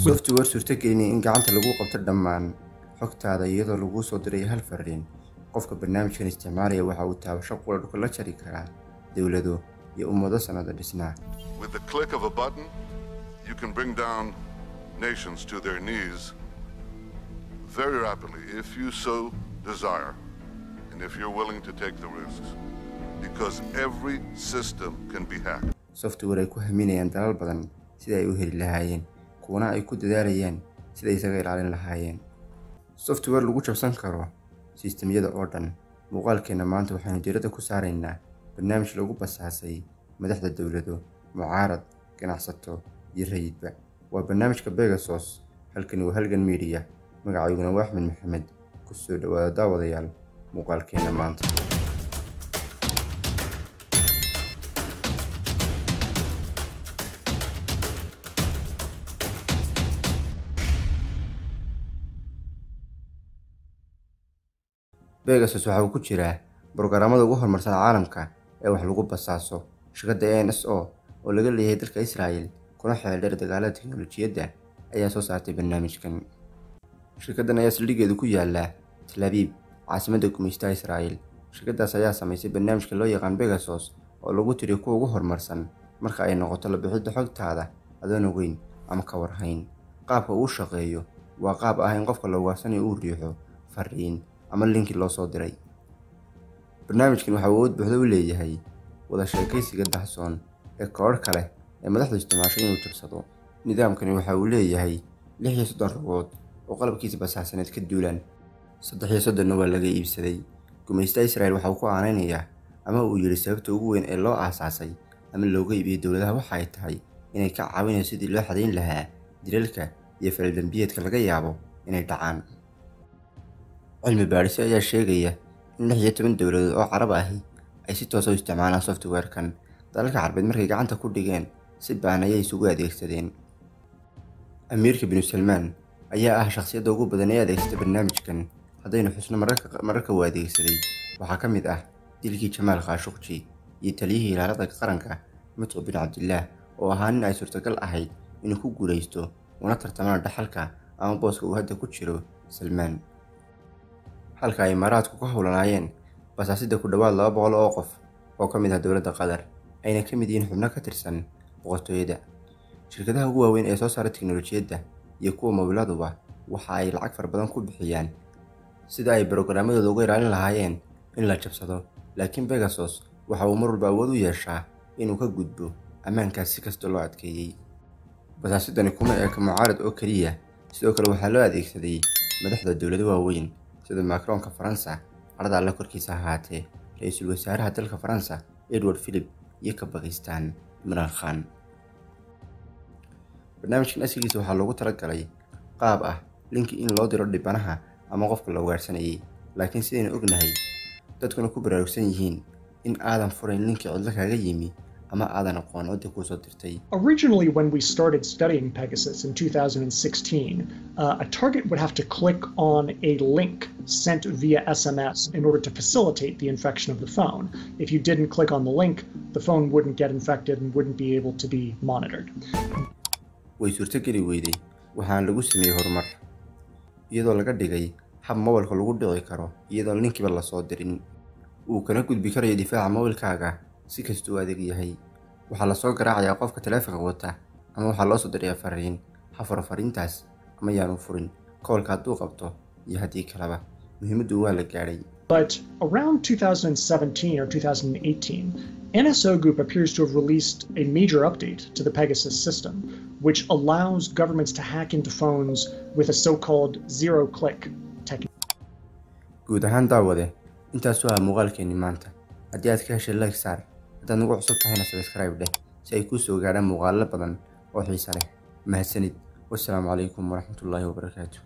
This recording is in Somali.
Software suurtagelinaya in gacanta lagu qabto dhammaan xogtaada iyadoo lagu soo diray hal fariin. Qofka barnaamijkan isticmaalaya waxa uu taabasho qura dhulka la jari karaa dowlado iyo ummado sanado dhisnaa. With the click of a button, you can bring down nations to their knees very rapidly if you so desire and if you're willing to take the risks, because every system can be hacked. Software ay ku haminayaan dalal badan sida ay u heli lahaayeen, kuwana ay ku dadaalayaan sida ay isaga ilaalin lahaayeen. Software lagu jabsan karo sistemyada oo dhan. Muuqaalkeena maanta waxaanu diiradda ku saaraynaa barnaamij lagu basaasay madaxda dowlado, mucaarad, ganacsato iyo rayidba. Waa barnaamijka Pegasus. Halkani waa Halgan Media. Magacayguna waa Axmed Maxamed. Ku soo dhawaada daawadayaal muuqaalkeena maanta. Pegasus waxa uu ku jiraa borograamada ugu horumarsan caalamka ee wax lagu basaaso. Shirkadda NSO oo laga leeyahay dalka Israel kuna xeel dheer dagaalada tiknoolajiyadda ayaa soo saartay barnaamijkan. Shirkaddan ayaa saldhiggeedu ku yaala Tel Aviv, caasimadda gumaystaha Israel. Shirkaddaas ayaa samaysay barnaamijka loo yaqaan Pegasus oo lagu tiriyo kuwa ugu horumarsan marka ay noqoto la bixidda xogtaada adoon ogeyn ama ka warhayn. Qaabka uu u shaqeeyo waa qaab ah in qofka la ugaarsanayo uu riixo fariin ama linki loo soo diray. Barnaamijkan waxa uu awood buuxda u leeyahay wada sheekaysiga dahsoon ee koodhka leh ee madaxdu isticmaasho inuu jabsado. Nidaamkani waxa uu leeyahay 36 rogood oo qalabkiisa basaasaneed ka duulaan, 33 waa laga iibsaday. Gumaystaha Israel waxa uu ku aanaynayaa ama uu yiri sababta ugu weyn ee loo aasaasay ama looga iibiyey dowladaha waxa ay tahay inay ka caawinayso sidii loo xadayn lahaa dilalka iyo falal dambiyeedka laga yaabo inay dhacaan. Cilmi baadhisyo ayaa sheegaya in 16 dowladood oo Carab ahi ay si toos ah u isticmaalaan software-kan. Dalalka Carbeed markay gacanta ku dhigeen si ba'an ayay isugu adeegsadeen. Amiirka bin Salmaan ayaa ah shakhsiyadda ugu badan ee adeegsata barnaamijkan. Haddaynu xusno mararka uu adeegsaday, waxaa ka mid ah dilkii Jamaal Khashoggi iyo taliyihii ilaalada qaranka Mut'im bin Cabdillaah oo ahaa nin ay suurtagal ahayd inuu ku guuleysto una tartamana dhaxalka ama booska uu hadda ku jiro Salmaan. Halka ay Imaaraadku ka howlanaayeen basaasidda ku dhawaad 200 oo qof oo ka mid ah dowladda Qatar, ayna ka mid yihiin xubno ka tirsan boqortooyada. Shirkadaha ugu waaweyn ee soo saara tiknoolajiyadda iyo kuwa moobiladuba waxa ay lacag fara badan ku bixiyaan sida ay barnaamijyadooda uga ilaalin lahaayeen in la jabsado. Laakiin Pegasus waxa uu mar walba awood u yeeshaa inuu ka gudbo ammaankaas si kasta loo adkeeyey. Basaasidani kuma eka mucaarad oo keliya, sidoo kale waxaa loo adeegsaday madaxda dowlado waaweyn sida Macron-ka Faransa, carada alle korkiisa ha ahaatee, ra'iisul wasaaraha dalka Faransa Edward Philippe iyo ka Bakistaan Imran Khan. Barnaamijkan asalkiisa waxaa loogu talagalay qaab ah linki in loo diro dhibanaha ama qofka la ugaarsanayay, laakiin sidaynu ognahay dadkuna ku baraarugsan yihiin in aadan furayn linki cidlo kaaga yimi ama aadan aqoon cidda kuu soo dirtay. Originally, when we started studying Pegasus in 2016, a target would have to click on a link sent via SMS in order to facilitate the infection of the phone. If you didn't click on the link, the phone wouldn't get infected and wouldn't be able to be monitored. Way suurtogeli weyday, waxaana lagu sameeyey horumar iyadoo laga dhigay hab mobilka lagu dhici karo iyadoon linkiba la soo dirin, uu kana gudbi karayo difaaca mobilkaaga si kastuu u adeeg yahay. Waxaa la soo garaacayaa qofka taleefanka wata ama waxaa loo soo dirayaa fariin. Ha furo fariintaas ama yaanu furin, koolka hadduu qabto iyo haddii kaleba, muhiimaddu waa la gaadhay. But around 2017 or 2018, NSO Group appears to have released a major update to the Pegasus system, which allows governments to hack into phones with a so-called zero-click technique. Guud ahaan daawade, intaas waa muuqaalkeenni maanta. Haddii aad ka heshay like saar, haddaad nagu cusub tahayna subscribe dheh si ay kuu soo gaadhaan muuqaallo badan oo xiiso leh. Mahadsanid. Wassalaamu calaykum waraxmatullaahi wabarakaatu.